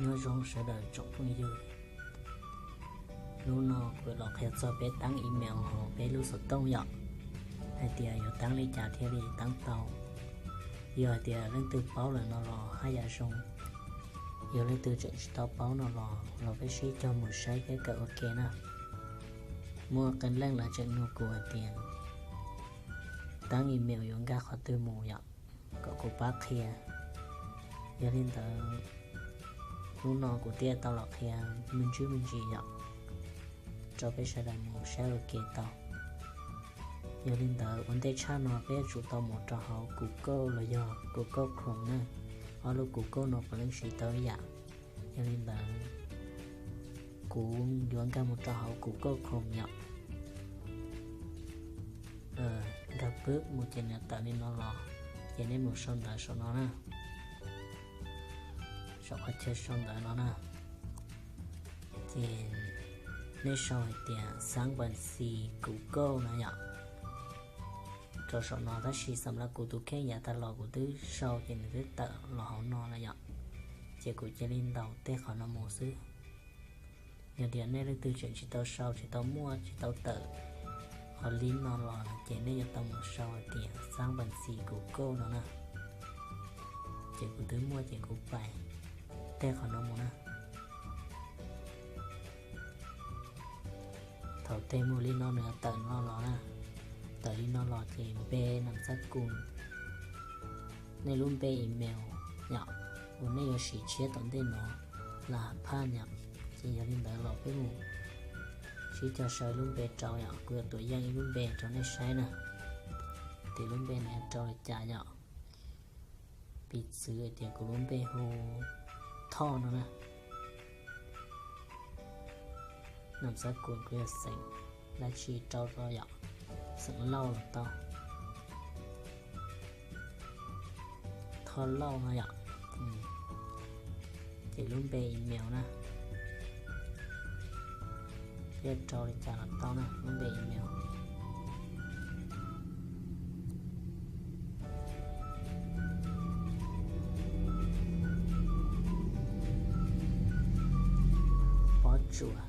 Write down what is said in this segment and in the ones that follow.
Nyob zoo sawv daws tsoom phooj ywg, hnub no kuv los qhia txog peb teeb email hauv peb lub xov tooj yom, hais tias yuav teeb li cas thiaj li teeb tau. Yog hais tias leej twg paub lawm no los haj yam zoo, yog leej twg tseem tsis tau paub no los los peb sib cog mus saib thiab kawm ua ke na. Muaj qee leej lawv tseem nug kuv hais tias teeb email yuav nkag qhov twg mus yom, kom kuv pab qhia. Yog li ntawd, hnub no kuv thiaj tau los qhia me ntsis me ntsis yom, rau peb sawv daws mus saib ua ke tau. Yog li ntawd, ua ntej tshaj no peb yuav tsum tau mus rau hauv Google los yog Google Chrome na. Ob lub Google no puav leej siv tau ib yam. Yog li ntawd, kuv yuav nkag mus rau hauv Google Chrome yom. Nkag pwb mus ces nws tawm li no los, ces nej mus sau ntawv saum no na, saum qhov chaw sau ntawv no na. Ces nej sau hais tias xab npas xis Google no yom, rau saum no. Tab sis xam lab kuv tus kheej yav tas los kuv twb sau ces nws twb tawm los hauv no lawm yom. Ces kuv cia li ntaus tej qhov no mus xwb. Yog tias nej leej twg tseem tsis tau sau, tsis tau muaj, tsis tau tawm qhov link no los no ces nej yuav tau mus sau hais tias xab npas xis Google no na. Ces kuv twb muaj ces kuv pais tej qhov no mus na. Thaum tej mus li no nws tawm no los na, tawm li no los ces npe nam xab kus, nej lub npe email yom, uas nej yuav siv tshiab tom ntej no, las has phaj yom. Ces yog li ntawd los peb mus sib cog sau lub npe rau yom. Kuv yuav tuav yeej ib lub npe rau nej saib na, tias lub npe no rau li cas yom. Piv txwv tias kuv lub npe hu Thoj no na. Nam xab kus kuv yog xeem dab tsi rau los yom, xeem Lauj los tau, Thoj Lauj no yom. Ces lub npe email na, thiab rau li cas los tau na, lub npe email. Pob tsuas,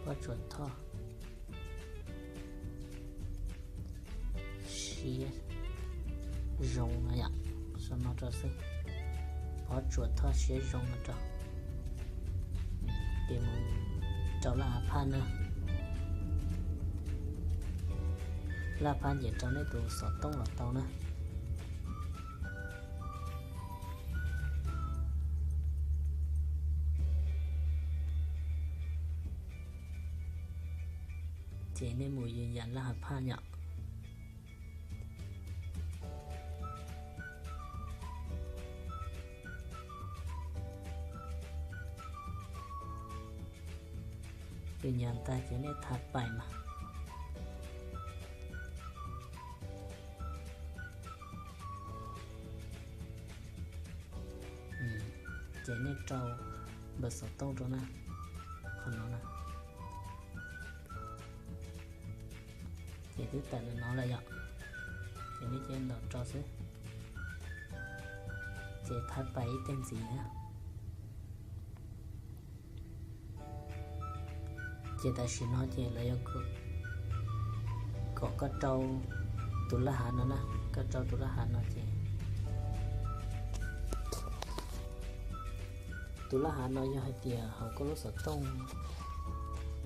Pob Tsuas Thoj siab zoo no yom, sau no rau xwb, Pob Tsuas Thoj siab zoo no rau. Ces mus rau laj has phaj na. Laj has phaj ces rau nej tus xov tooj los tau na. Ces nej mus yws yam laj has phaj yom. Yws yam tag ces nej thab pais mas. Ces nej rau npawb xov tooj rau na, qhov no na. Ces twb tawm ntawm no lawm yom. Ces nej cia li ntaus rau xwb. Ces thab pais ib teg ntxiv na. Ces tam sim no ces lawv yuav kom koj rau tus laj hav no na, koj rau tus laj hav no ces tus laj hav no yog hais tias hauv koj lub xov tooj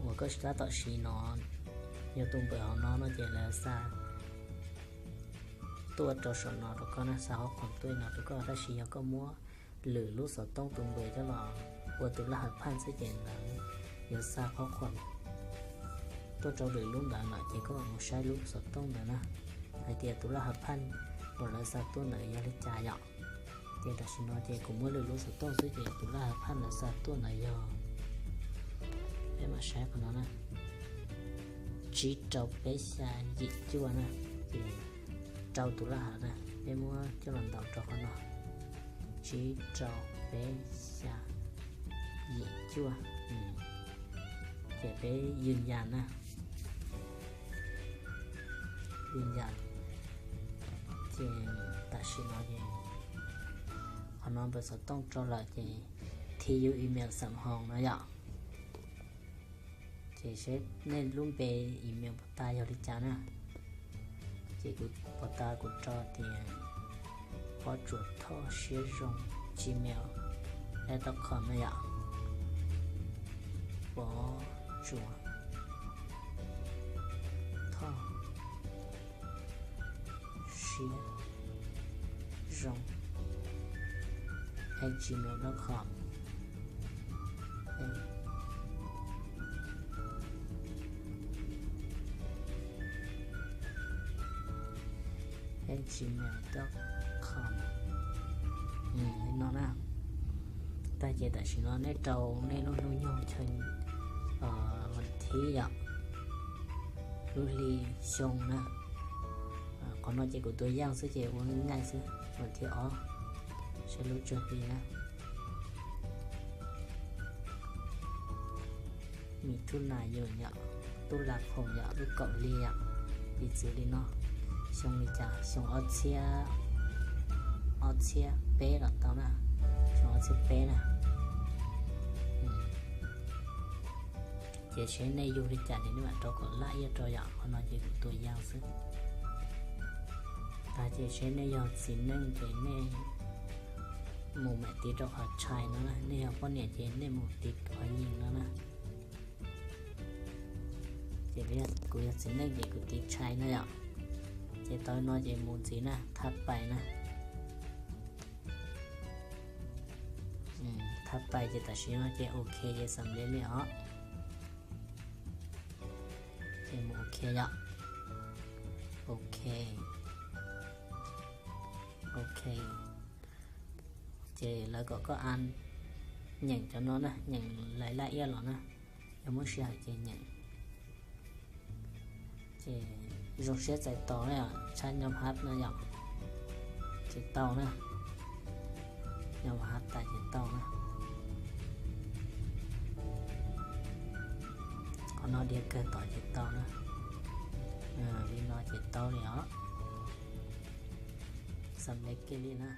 uas koj tab tom siv no, yog tus npawb hauv no no ces lawv xa tuaj rau saum no rau koj na, xa qhov khoom tuaj no rau koj. Tab sis yog koj muab lwm lub xov tooj tus npawb coj los ua tus laj hav phaj xwb ces lawv yuav xa qhov khoom tuaj rau lwm lub ntawd lawm ces koj mam mus saib lub xov tooj ntawd na, hais tias tus laj hav phaj uas lawv xa tuaj ntawd yog li cas yom. Ces tam sim no ces kuv muab lwm lub xov tooj xwb ces tus laj hav phaj lawv xa tuaj ntawd yog, peb mam saib qhov no na, tsib rau peb xya yim cuaj na. Ces rau tus laj hav na, peb muab coj los ntaus rau qhov no, tsib rau peb xya yim cuaj. Ces peb yws yam na, li ntawd. Ces tam sim no ces qhov no npawb xov tooj rau lawm ces thi yus email xam hoo no yom. Ces seb nej lub npe email puas tas yog li cas na. Ces kuv puas tas kuv tso tias Pob Tsuas Thoj Siab Zoo gmail dot com na yom. Pob Tsuas Thoj Siab Zoo at gmail dot com. At gmail dot com. Li no na. Tag ces tam sim no nej rau nej lub hnub nyoog chaw vas thib yom, lub hli xyoo na. Qhov no ces kuv tua yaj xwb ces ua nyaij xwb, vas thib ob, seb lub tsawg hli na. Mi thub nas yom, tub las phoom yom, lub kaum hli yom, piv txwv li no, xyoo li cas, xyoo ob txhiab, ob txhiab peb los tau na, xyoo ob txhiab peb na. Ces seb nej yug li cas ces nej mam rau kom laj iab rau yom, qhov no ces kuv tua yaj xwb. Tag ces seb nej yog txiv neej ces nej mus mam tiv rau qhov tshais no na, nej yog poj niam ces nej mus tiv qhov yig no na. Ces kuv yog txiv neej ces kuv tiv tshais na yom. Ces tau no ces mus ntxiv na, thab pais na. Thab pais ces tam sim no ces ok ces xam li li os. Ces mus ok yom. Ok. Ok. Ces lawv kom koj a nyeem cov no na, nyeem lais laj iab los na, yog muab sij hawm ces nyeem. Ces zoo siab txais tos na yom, tshaj nyob hab no yom, ces tau na, nyob hab tas ces tau na. Qhov no diav kawg tod ces tau na, li no ces tau li os. Xam li kiag li na.